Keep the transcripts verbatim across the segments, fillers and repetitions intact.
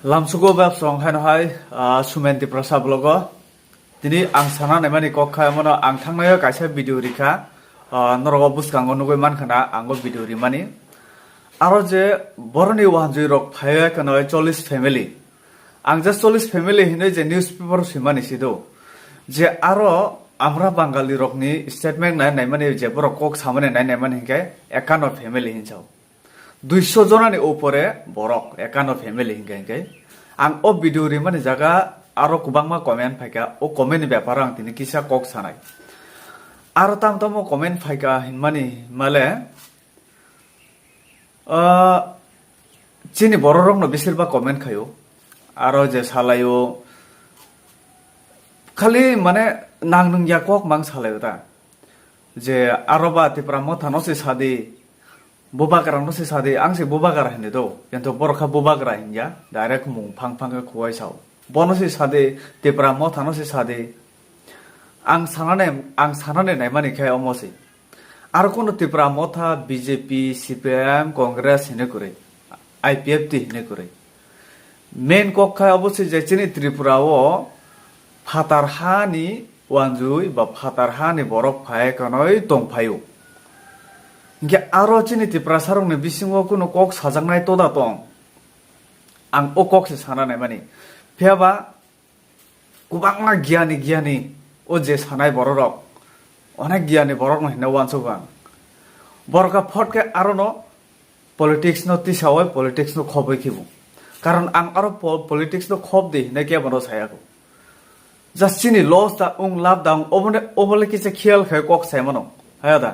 Lamsugo bebsong haino hai, ah, Sumen Tiprasa vlogo. Tini ang sana naimani kok kha, mono ang thangnai o kaisa video rikha. Ah, norok o bwskango nugui mankha na, ang o video rimani. Aro je boroni wanjui rok phaiwi kheno chollish family. Ang je chollish family hinui je newspaper o swimani sido. Je aro amra Bangali rokni statement nai naimani je borok kok samani nai naimani hinkhe ekano family hinsao. Duiso jonani upore borok ekano family hinkhe hinkhe. Ang o video rimani jaga aro kwbangma comment phaikha, o comment ni beparo ang tini kisa kok sanai. Aro tam tamo comment phaikha hinmani male, ah, chini bororokno bisirba comment khaio. Aro je salaio, khali mane nang nung ya kok mang salaio ta. Je aro ba Tipra Motha no se sadi, Bubagra no se sadi, ang se Bubagra hinwi do. Kintu borok kha Bubagra hinya, direct mung phang phang khe khuwai sao. Bono se sadi, Tipra Motha no se sadi. Ang sanane, ang sanane naimani khe omo se. Aro kono Tipra Motha, B J P, C P I M, Congress hinwi kwrwi, I P F T hinwi kwrwi. Main kok kha obo se je chini Tripura o phatar hani wanjui ba phatar hani borok phai kanoi tong phaio. Hinkhe aro chini Tiprasa rokni bisingo kunu kok sajaknai toda tong. Ang o kok se sana naimani. Phiya ba kwbangma giyani giyani o je sanai bororok, onek giyani borokno hinna uansuk ang. Borok kha phot khe arono politics no tisawai, politics no khoboi khibu. Karon ang aro po-, politics no khob di hinna kebono sayakho. Just chini loss da ung lab da ung obone, obole kisa khiyal khai kok sai mano. Haya da.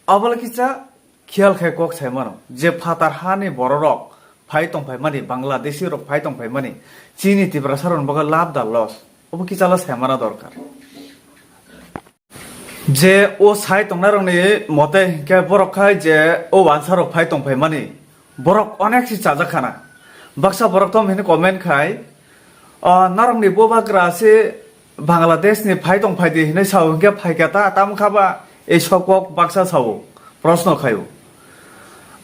Obole kisa khiyal khai kok sai mano. Je phatar hani bororok phai tong phai mani, Bangladeshi rok phai tong phai mani. Chini Tiprasa rok boga lab da loss. Obo kisa la sai mana dorkar. Je o sai tongnai rokni mote hinkhe borok khai je o wansa rok phai tong phai mani. Borok onek si chajak khana. Baksa borok tom hini comment khai, "Ah, narokni bubagra se Bangladesh ni phai tong phai di hinui sao hinkhe phai kha ta, tamo kha ba?" Ei sok kok baksa sao, proshno khaio.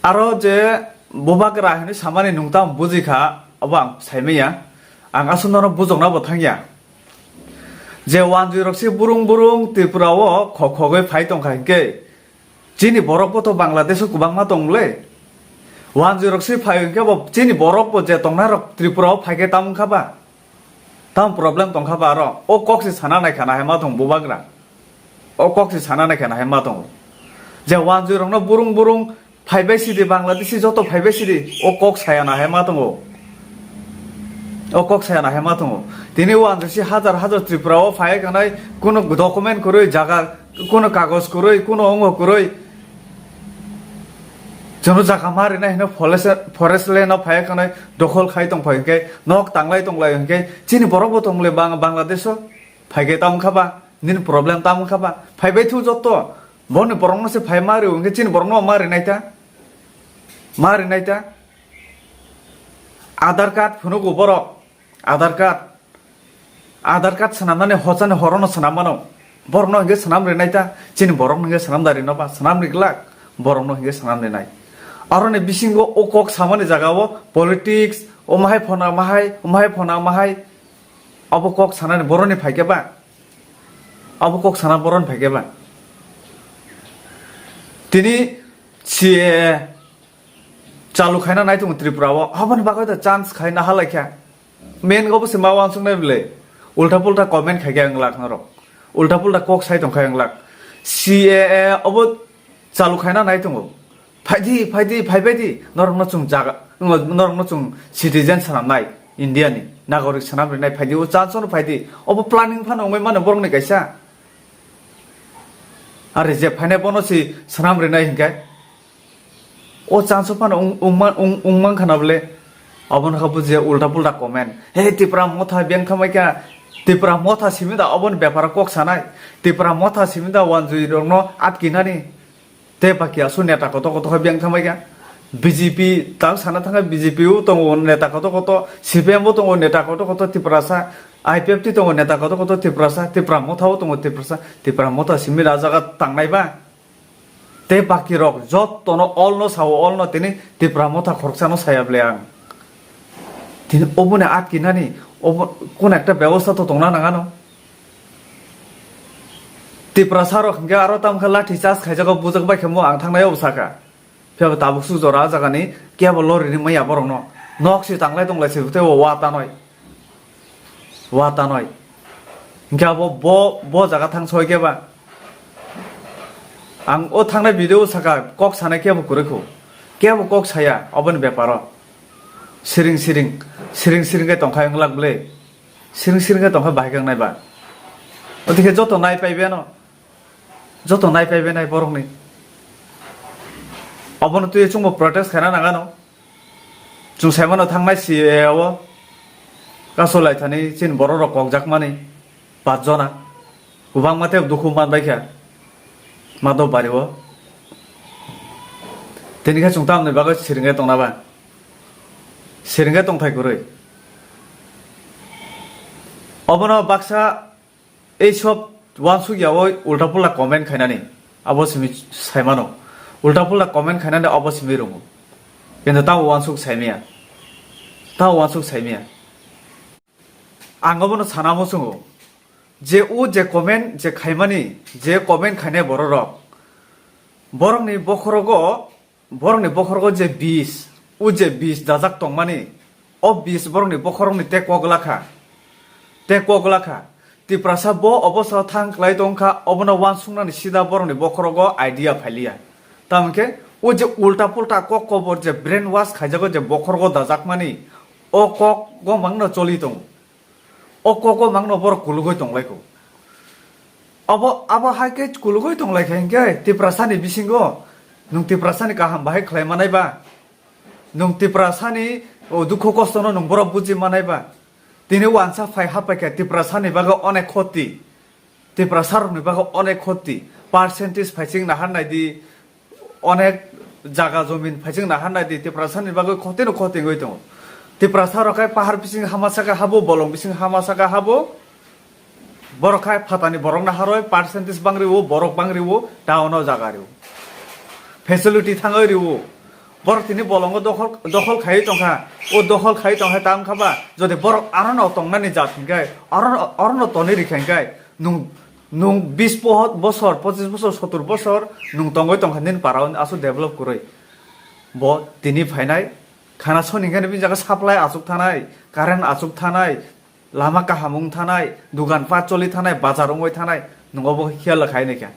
Aro je bubagra hinui samani nung tamo buji kha, abo ang sai manya. Ang aswk nono bujokna bo thangya. Je wanjui rok se burung burung Tripura o khok khogwi phai tong kha hinkhe, chini borok bo to Bangladesh o kwbangma tong le. Wanjui rok se phai hinkhe bo chini borok bo je tongnai rok Tripura o phai khe tamo wngkha ba? Tamo problem tong kha ba aro? O kok se sana nai kha na hai ma tong bubagra. O kok se sana nai kha na hai ma tong. Je wanjui rok no burung burung phaibai sidi, Bangladeshi joto phaibai sidi, o kok saya na hai ma tongo. O kok saya na hai ma tongo. Tini o ang si hajar hajar Tripura o phai kanai, kuno document kwrwi, jaga kuno kagoj kwrwi, kuno ongo kwrwi. Jono jaga ma rina hino forest, forest land o phai kanai, dokhol khai tong phai hwnkhe, nok tanglai tonglai hwnkhe, chini borok bo tong le Bang-, Bangladesh o phai khe tamo kha ba, nini problem tamo kha ba, phaibai thu joto. Boni borokno se phai ma rw, hwnkhe chini borokno ma rinai ta? Ma rinai ta? Aadhaar card phunugo borok. Aadhaar card. Aadhaar card swnamnani hochani horono swnam mano. Borokno hwnkhe swnam rinai ta? Chini borokno hwnkhe swnam da rino ba? Swnam riglak. Borokno hwnkhe swnam rinai. Aroni bisingo o kok samani jagao politics, o mahai phona mahai, o mahai phona mahai. Abo kok sanani boroni phaikhe ba? Abo kok sana boroni phaikhe ba? Tini C A A chalu khaina naitung Tripura o, aboni bagwi da chance khaina halaikha. Main obo se ma uansuknai bwle. Ulta pulta comment khaikhe ang lak norok. Ulta pulta kok sai tongkha ang lak. C A A obo chalu khaina naitungo. Phaidi, phaidi, phaibaidi. Norokno chwng jaga, norokno chwng citizen swnamnai, India ni nagorik swnam rinai, phaidi, o chance no phaidi. Obo planning phano wngwi mano borokni kaisa. Are je phainai bono si swnam rinai hinkhe. O chance phano wng-, wngma-, wng-, wngmang khana bwle. Abono kha bujiya ulta pulta comment. He Tipra Motha beng khamai kha, Tipra Motha simi da oboni beparo kok sanai. Tipra Motha simi da wanjui rokno atkinani. Tei baki aswk neta koto koto khe beng thamai kha. B J P tang sana thangkha, B J P o tongo neta koto koto, C P M o tongo neta koto koto Tiprasa, I P F T tongo neta koto koto Tiprasa, Tipra Motha o tongo Tiprasa, Tipra Motha simi da jaga tangnai ba. Tei baki rok jotono all no sao, all no tini Tipra Motha khoroksa no saya bwle ang. Tini oboni atkinani obo kono ekta bebosta to tongna nangano. Tiprasa rok hingke aro tamkhe lathi charge khaijago bujak bai khe mo ang thangnai obo saka. Phiya bo tabuk su jora ah jagani kebo lorry ni maya borok no nok si tanglai tonglai se tei o wa tanoi. Wa tanoi. Hingke abo bo, bo jaga thang soi keba. Ang o thangnai video saka kok sanai kebo kwrwi kho. Kebo kok saya oboni beparo. Siring siring, siring siring khe tongkha wng lak bwle. Siring siring khe tongkha bahai khe wngnai ba. Otikhe joto nai paibe no. Joto nai paibe nai borokni. Obono twi chwngbo protest khaina nangano. Chwng saimano thangnai C A A o kaso laithani chini borok rok kokjakmani pach jona. Kwbangma tei dukhu manbaikha Madhobari o. Tini khe chwng tamni bagwi siringkhe tongna ba? Siringkhe tongthai kwrwi. Obono baksa ei sob uansuk yaui ulta pulta comment khainani abo simi saimano. Ulta pulta comment khainani abo simi rongo. Kintu tamo uansuk saimaya. Tamo uansuk saimaya. Ang obono sana muchungo. Je o je comment je khaimani, je comment khainai bororok, borokni bokhorogo, borokni bokhorogo je bis, o je bis dajak tongmani, o bis borokni bokhorokni te kok lakha, te kok lakha. Tiprasa bo obosa thang klai tongkha, obono uansuknani sida borokni bokhorogo idea phailiya. Tamokhe o je ulta pulta kok kobor je brain wash khaijago je bokhorogo dajakmani, o kok gomangno choli tongo. O kok o mangno borok kulugwi tonglaikho. Abo, abo hai khe kulugwi tonglaikha hinkhe Tiprasani bisingo nwng Tiprasani kaham bahai khlai manai ba? Nwng Tiprasani, o, dukhu kostono nwng borok buji manai ba? Tini uansa phai hapaikha Tiprasani bagwi onek khoti. Tiprasarokni bagwi onek khoti. Percentage phaising nahar naidi, onek jaga jomin phaising nahar naidi, Tiprasani bagwi khotino khoti wngwi tongo. Tiprasarok khai pahar bising hama saka habo, bolong bising hama saka habo. Borok khai phatani borok naharwi percentage bangriwo, borok bangriwo, town o jaga riwo. Facility thangwi riwo. Borok tini bolongo dokhol, dokhol khaiwi tongkha. O dokhol khaiwi tongkha tamkha ba? Jodi borok arono tongnani jat hinkhe, arono, arono tonwi rikha hinkhe, nwng, nwng bis pohot bosor, pochis bosor, sotur bosor nwng tongwi tongkha, nini para o aswk develop kwrwi. Bo tini phainai, khana soni hinkhe bini jaga supply achuk thanai, current achuk thanai, lama kaham wng thanai, dugan pat choli thanai, bazar wngwi thanai, nwng obo khe khiyal khai naikha.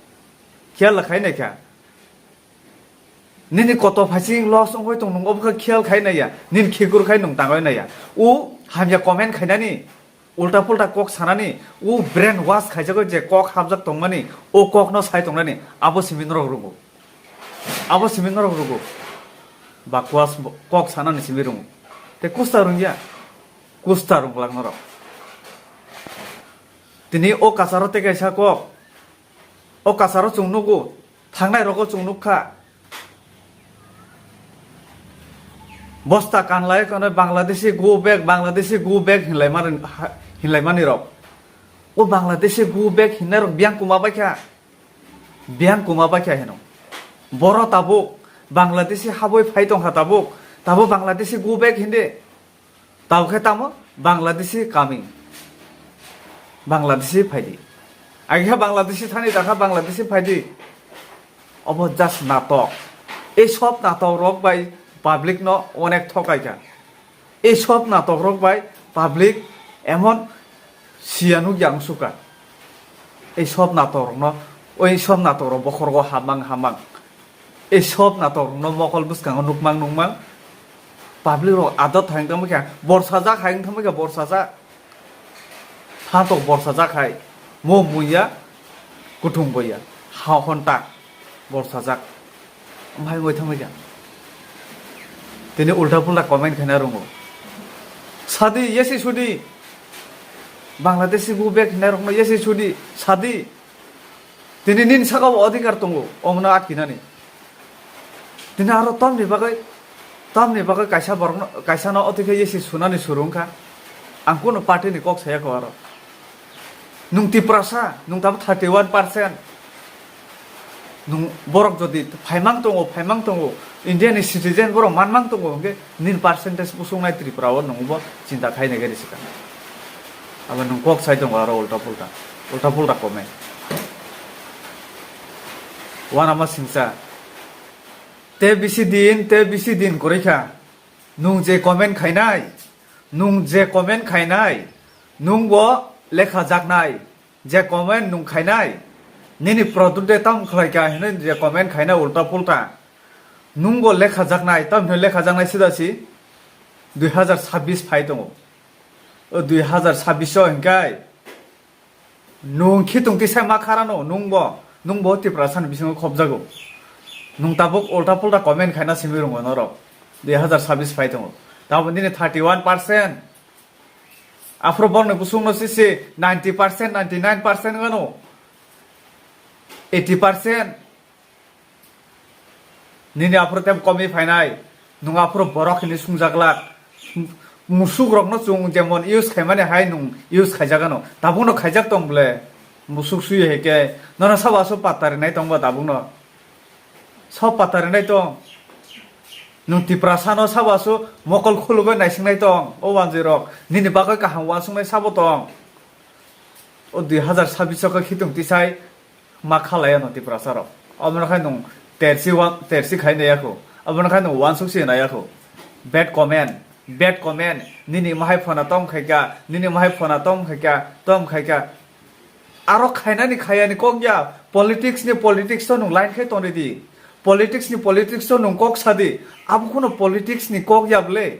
Khiyal khai naikha. Nini koto phaising loss wngwi tong, nwng obo khe khiyal khai naiya, nini khikur khai nwng tangwi naiya. O hamya comment khainani, ulta pulta kok sanani, o brain wash khaijagwi je kok hapjak tongmani, o kokno sai tongnani, abo simi norok rwgo. Abo simi norok rwgo. Bakwas bo-, kok sanani simi rwngo. Tei kusta rwngya. Kusta rwng glak norok. Tini o kasaro tei kaisa kok. O kasaro chwng nugo. Thangnai rogo chwng nukha. Bosta kanlai kano Bangladeshi go back, Bangladeshi go back hinlai mani, hinlai mani rok. O Bangladeshi go back hinai rok biyang kuma baikha. Biyang kuma baikha hino. Boro tabuk Bangladeshi haboi phai tongkha tabuk. Tabuk Bangladeshi go back hindi. Tabuk khe tamo Bangladeshi coming. Bangladeshi phaidi. Agikhe Bangladeshi thani dakha Bangladeshi phaidi. Obo just natok. Ei sob natok rok bai public no onek thokaikha. Ei sob natok rok bai public emon siya nukya wngsukha. Ei sob natok rokno, ei sob natok rok bokhorgo hamang hamang. Ei sob natok rokno mokol bwskango nukmang nukmang. Public rok adot hai wngtangmani khe borsajak hai wngtangmani khe borsajak. Phantok borsajak hai. Mo muya, kuthum boya. Ha hontak borsajak. Omo hai wngwi thangwi kha. Tini ulta pulta comment khaina rwngo. Sadi, yesi sudi. Bangladeshi go back hinai rokno yesi sudi. Sadi. Tini nini saka o adhikar tongo, omono atkinani. Tini aro tamni bagwi, tamni bagwi kaisa borokno, kaisano otwi khe yesi sunani suru wngkha. Ang kunu party ni kok saya kho aro. Nwng Tiprasa, nwng tamo thirty one percent. Nwng borok jodi phaimang tongo, phaimang tongo, India ni citizen borok manmang tongo, hwnkhe nini percentage bwswknai Tripura o nwng bo chinta khaina gari swkang. Abo nwng kok sai tongo aro ulta pulta, ulta pulta comment. Uanama singsa. Te bisi din, te bisi din kwrwi kha. Nwng je comment khainai, nwng je comment khainai, nwng bo lekha jaknai, je comment nwng khainai, nini product de tam khlai kha hinwi je comment khainai ulta pulta, nwng bo lekha jaknai, tam hinwi lekha jaknai sida si dui hazar sabbish phai tongo. O dui hazar sabbish o hinkai, nwng khitung tisai ma kharano, nwng bo, nwng bo Tiprasa ni bisingo khobjago. Nwng tabuk ulta pulta comment khaina simi rwngo norok. Dui hazar sabbish phai tongo. Tabuk nini thirty one percent. Aphuru borokni bwswkno sisi ninety percent, ninety nine percent wngano. Eighty percent. Nini aphuru tei komi phainai, nwng aphuru borok hinwi sungjaglak. Musuk rokno chwng jemon use khaimani hai nwng use khaijagano. Tabukno khaijak tong ble. Musuk sui hai khe. Nono sabo aswk patta rinai tong ba tabukno. Sabo patta rinai tong. Nwng Tiprasano sabo aswk mokol khulugwi naisingnai tong. O wanjwi rok. Nini bagwi kaham uansuknai sabo tong. O dui hazar sabbish o khe khitung tisai ma khalai ano Tiprasa rok. Omono khai nwng tersi wa-, tersi khai nai yakho. Omono khai nwng uansuk si nai yakho. Bad comment, bad comment. Nini mahai phona tom khai kha, nini mahai phona tom khai kha, tom khai kha. Aro khainani khayani kok ya, politics ni politics o nwng line khai tonri di. Politics ni politics o nwng kok sadi. Abo kuno politics ni kok ya ble.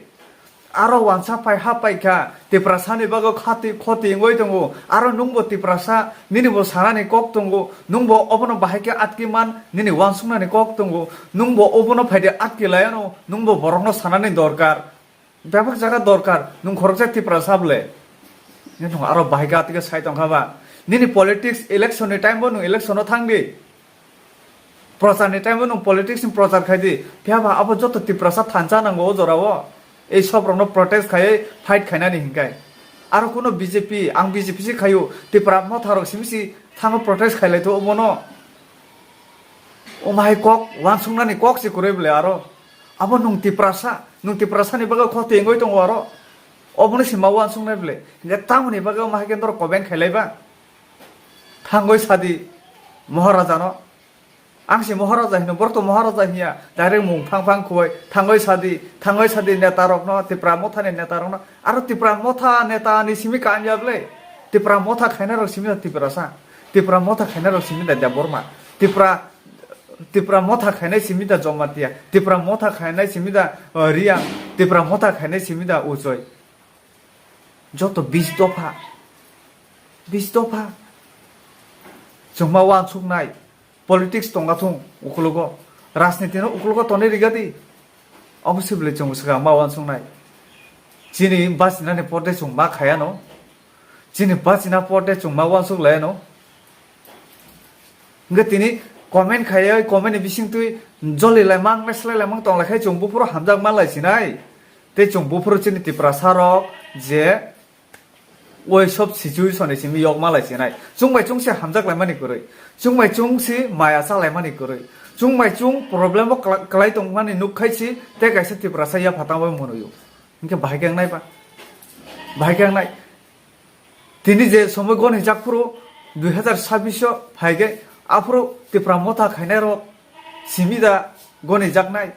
Aro wansa pai ha pai kha, Tiprasani bagwi khati khoti wngwi tongo. Aro nwngbo Tiprasa, nini bo sanani kok tongo. Nwngbo obono bahai khe atki man, nini uansuknani kok tongo. Nwngbo obono phaidi atki laiano, nwngbo borokno sanani dorkar. Bebak jaga dorkar, nwng khoroksa Tiprasa ble. Nwng aro bahai khe atki sai tongkha ba. Nini politics election ni time bo nwng election o thangdi. Prochar ni time o nwng politics ni prochar khai di, phiya ba abo joto Tiprasa thansa nango o jora o. Ei sob rok no protest khai, fight khainani hinkai. Aro kuno B J P, ang B J P se khaio, Tipra motha rok simi si thango protest khai lai to obono. Omo hai kok, uansuknani kok se kwrwi ble aro. Abo nwng Tiprasa, nwng Tiprasa ni bagwi khoti wngwi tongo aro. Obono se ma uansuknai ble. Hinkhe tamoni bagwi omo hai khe norok comment khai lai ba? Thangwi sadi Maharaja no. Ang se Maharaja hino, borok to Maharaja hiya, direct mung phang phang khuwai, thangwi sadi, thangwi sadi neta rokno, Tipra Motha ni neta rokno, aro Tipra Motha neta ni simi kanya ble, Tipra Motha khaina rok simi da Tiprasa, Tipra Motha khaina rok simi da Debbarma, Tipra, Tipra Motha khainai simi da Jamatia, Tipra Motha khainai simi da, uh, Riang, Tipra Motha khainai simi da Ujoi. Joto bis dopha, bis dopha. Chwng ma uansuknai, politics tongna thung ukologo, rajniti no ukologo tonwi rigadi. Omo sibole chwng swkang ma uansuknai. Chini bachinani pore chwng ma khayano. Chini bachina pore chwng ma uansuk layano. Hingke tini comment khayai, comment ni bising twi joli laimang, meslai laimang tong lai khai chwng buphuru hamjak ma lai sinai. Tei chwng buphuru chini Tiprasa rok je oi sob situation ni simi yok ma lai sinai. Chwng bai chwng se hamjak laimani kwrwi. Chwng bai chwng se maya cha laimani kwrwi. Chwng bai chwng problem o kla-, klai tongmani nuk khai si tei kaisa Tiprasa yapha tangwi mwnwi o. Hingke bahai khe wngnai ba? Bahai khe wngnai. Tini je somoi goni jak phuru dui hazar sabbish o phai khe aphuru Tipra Motha khainai rok simi da goni jaknai.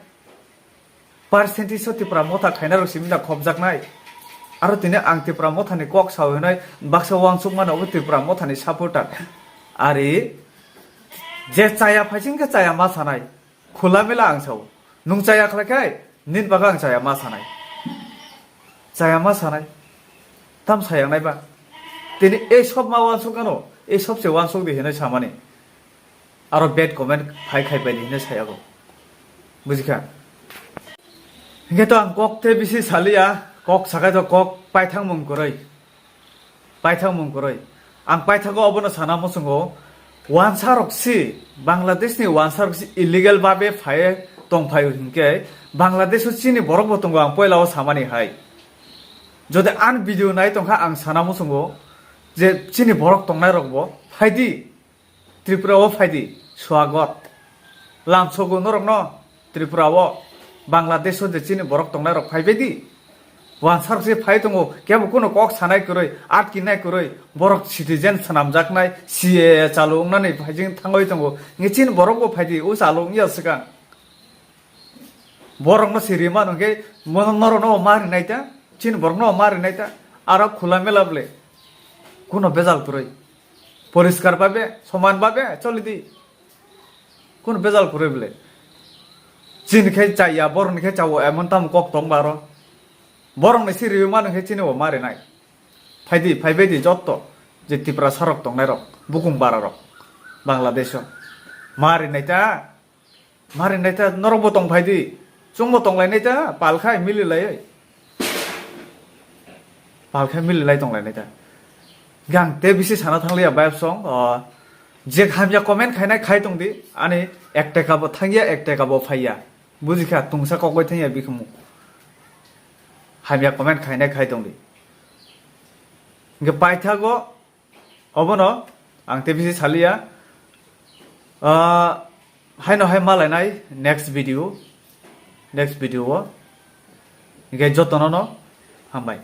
Percentage o Tipra Motha khainai rok simi da khopjaknai. Aro tini ang Tipra Motha ni kok sao hinoi baksa uansuk mano obo Tipra Motha ni supporter. Ari je chaya phai sing khe chaya ma sanai. Khula mela ang sao. Nung chaya khlai khai, nin bagwi ang chaya ma sanai. Chaya ma sanai. Tam sayangnai ba. Tini ei sob ma uansuk ano, ei sob se uansuk di hinoi samani. Aro bad comment phai khai bai di hinoi sayago. Bujikha? Hingke to ang kok te bisi saliya, kok sakai to kok paithang mung kwrwi. Paithak mung kwrwi. Ang paithago obono sana muchungo, wansa rok si, Bangladesh ni wansa rok si illegal babe phai tong phai hinkhe, Bangladesh o chini borok bo tongo ang poila o samani hai. Jodi an video nai tongkha ang sana muchungo je chini borok tongnai rok bo phaidi. Tripura o phaidi, swagot. Lamsogo norokno Tripura o, Bangladesh o je chini borok tongnai rok phaibai di. Wansarok se phai tongo, kebo kuno kok sanai kwrwi, atkinai kwrwi, borok citizen swnamjaknai, C A A chalu wngnani phaijing thangwi tongo. Nge chini borok bo phaidi, o chalu wngya swkang. Borokno siri mano hwnkhe, mo-, norokno ma rinai ta, chini borokno ma rinai ta, aro khula mela ble. Kuno bejal kwrwi. Poriskar babe, soman babe, choli di. Kuno bejal kwrwi ble. Chini khe chaya, borokni khe chawo, emon tamo kok tong baro. Borokni siri mano hwnkhe chini bo ma rinai. Phaidi, phaibai di jotto. Je Tiprasa rok tongnai rok, bukung bara rok. Bangladesh o. Ma rinai ta. Mari naita norok bo tong phai di, chwng bo tong lai naita, pal khai mili lai, pal khai mili lai tong lai naita. Gang te bisi sana thang liya bayap song, o, je hamya comment khainai khai tong di, ani ek taka bo thangya, ek taka bo phaiya, buji kha tungsa kok bai thangya bikhumu, hamya comment khainai khai tong di, hingke paithago. Obono ang tebisi saliya. Ah, haino hai malainai next video, next video o. Hingke jotono no hambai.